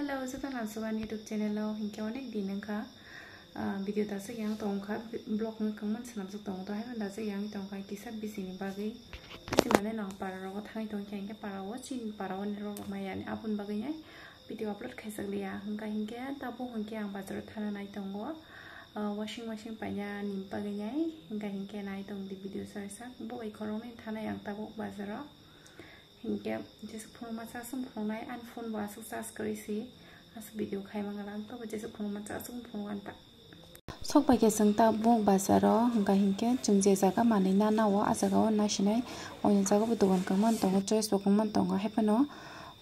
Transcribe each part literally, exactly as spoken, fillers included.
Hello, joto nang sugan YouTube channel o hinkhe onek din wngkha, ah, video dajak yang tongkha, vlog wngkha man swnamjak tongo, to haino dajak yang tongkha kisa busy ni bagwi, busy mane nang para rogo thangwi tongkha hinkhe para o chini para o network rok maya ni aboni bagwi nai video upload khaijak liya, wngkha hinkhe tabuk hinkhe ang bazar o thana nai tongo, ah, washing machine paina ni bagwi nai, wngkha hinkhe nai tong di video sarsa, bo bai khoroknwi thana yang tabuk bazar o. Hinkhe jesuk phunukma charge wng phunuknai, ani phone bo aswk charge kwrwi si, aswk video khai mangala ang tobo jesuk phunukma charge wng phunuk ani ta. Sok bai khe chwng tabuk bazar o, wngkha hinkhe chwng je jaga manwi nana o, ah jaga o nasinai, oini jaga bo dogan kwbangma tongo, choice bo kwbangma tongo, haiphano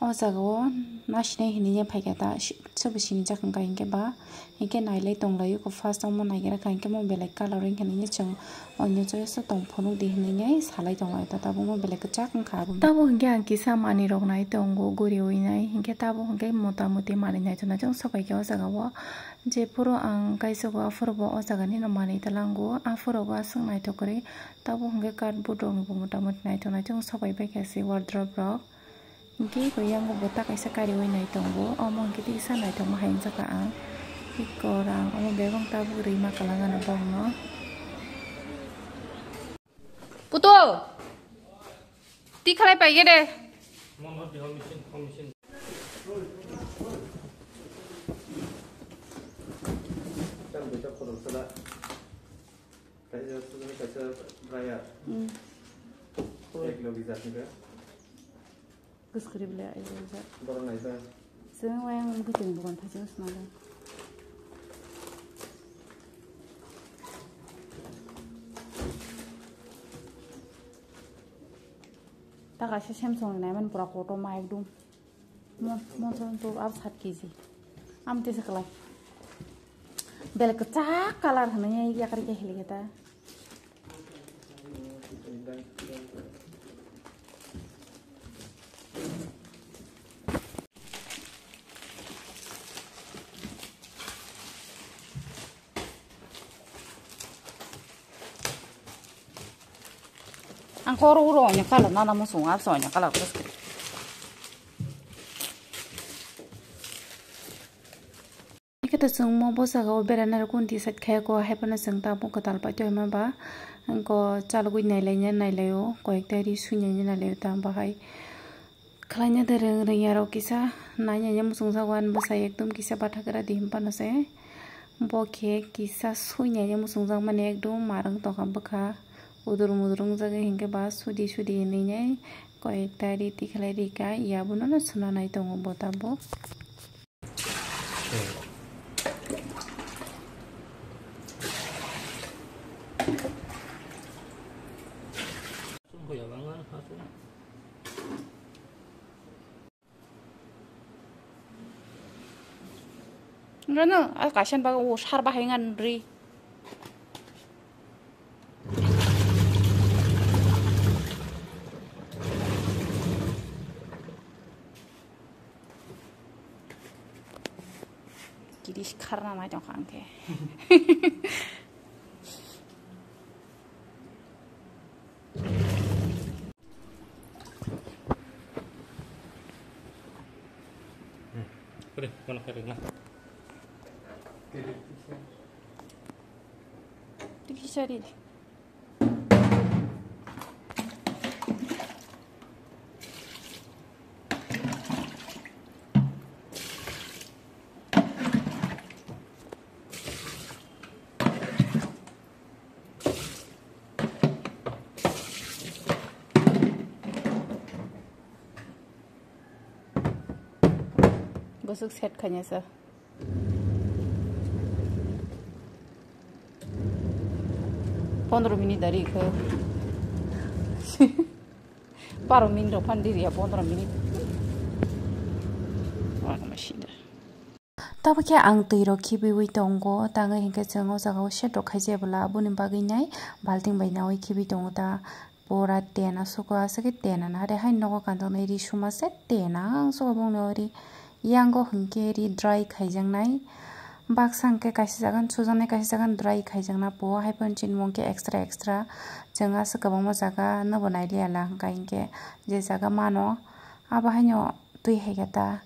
o jaga o nasinai hinwi ya phaikha ta, si-, sobo sinijak wngkha hinkhe ba. Hinkhe nailai tonglaio, first omo naigra kha, hinkhe mo belai coloring hinwi chwng onyo choice o tong phunuk di hinwi salai tonglaio, ta tabukmo belai kwchak wngkha aboni. Tabuk hinkhe ang kisa manwi rok nai tongo guriwi nai, hinkhe tabuk hinkhe mota moti manwi naithok naithok wng sok bai khe o jaga o, jephuru ang kaisa go aphuru bo o jaga nino manwi tlango, aphuru bo aswk naithok kwrwi, tabuk hinkhe cardboard rok bo mota moti naithok naithok wng sok bai bai kha se wardrobe rok. Hinkhe eko yang bo bota kaisa kariwi nai tongo, omo hinkhe tisa naithokma hai wngjakha ang. Eko rang omo bebak tabuk rima kwlangano bokno. Putul! Tikhalai paigede. Kaisa dryer. Hmm. Ek logi jat ni ba. Kwskwrwi belai ayo rijak. Borok naiba. Chwng wayang bwtwini bugan phaijak swnamwi. Ta kaisa Samsung ni naimani pura kotorma ekdum. Mon, mon son to ar sat kg. Am tesa kwlai. Belai kwchak colour hwnwi yakar khe hilikhe ta. Ang koro uro onya colour nana muchung, abso onya colour bwskri. Haikhe to chwng mo bwsakao bera narwkgo hwn decide khaiya kho, haiphano chwng tabuk kwtal paithaima ba, wngkha chalogwi nailaina nailaio, koyekta ri swinaina nailaio ta bahai. Khlaina de rwng rwngya rok kisa nainaina muchungjago ani bwsai ekdom kisa bathakra di hinphano se. Bo khe kisa swinaina muchungjak mani ekdom marwng tongkha bwkha. Udur mudur wngjagwi hinkhe ba sudi sudi hinwi nai koyekta ri tikhlai rika, yabuno no swnanai tongo bo tabuk. Nrano, a kaisa ni bagwi o sar bahai wngya nri. Kiris kharna nai tongkha ang khe. Pwrwi, bono khe rwgna. Tikisa ri. Bwswk set khainasa. Pondro minute dari khe. Baro minute rok phan diri ya, pondro minute. Wah, machine. Tabuk khe ang twi rok khibiwi tongo, tangwi hinkhe chwng o jaga o set rok khaijaya bwla, aboni bagwi nai balting bai nawi khibi tongo ta. Pura tena suko aswk khe tena na re hai nogo kanjaknai ri suma se tena ang suko bongni o ri yango hinkhe ri dry khaijaknai. Baksa hinkhe kaisa jaga sujaknai, kaisa jaga dry khaijakna po, hai phano chini mung khe extra extra. Chwng aswk kwbangma jaga nobo nailiya la, hwnkha hinkhe je jaga mano abo haino twi hai khe ta.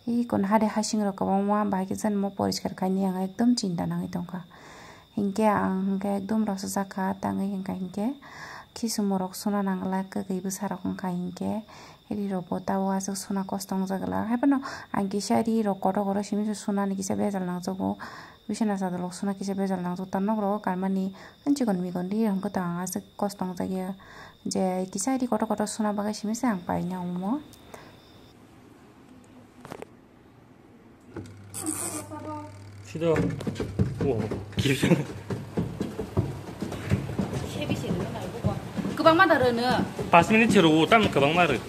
Hi kon hade hasing rok kwbangma bahai khe jan mo poriskar khaini ang ekdom chinta nangwi tongkha. Hinkhe ang hinkhe ekdom rosajak kha tangwi hinkha hinkhe khisumorok suna nangla kwgwi bwsarok wngkha hinkhe rirokbo tabuk aswk suna kosto wngjak glak. Haiphano ang kisa rirok kotor kotor simi se sunani kisa bejal nangjago. Bisana sadolok suna kisa bejal nangjago. Tamo nok rogo karmani chikon mikon rirok hwnkhe to ang aswk kosto wngjak ya. Je kisa ri kotor kotor suna bagwi simi se ang paina omo. Sido. Oh, kisa. Kwbangma da rwno. Pas minute se rwo, tam kwbangma rw.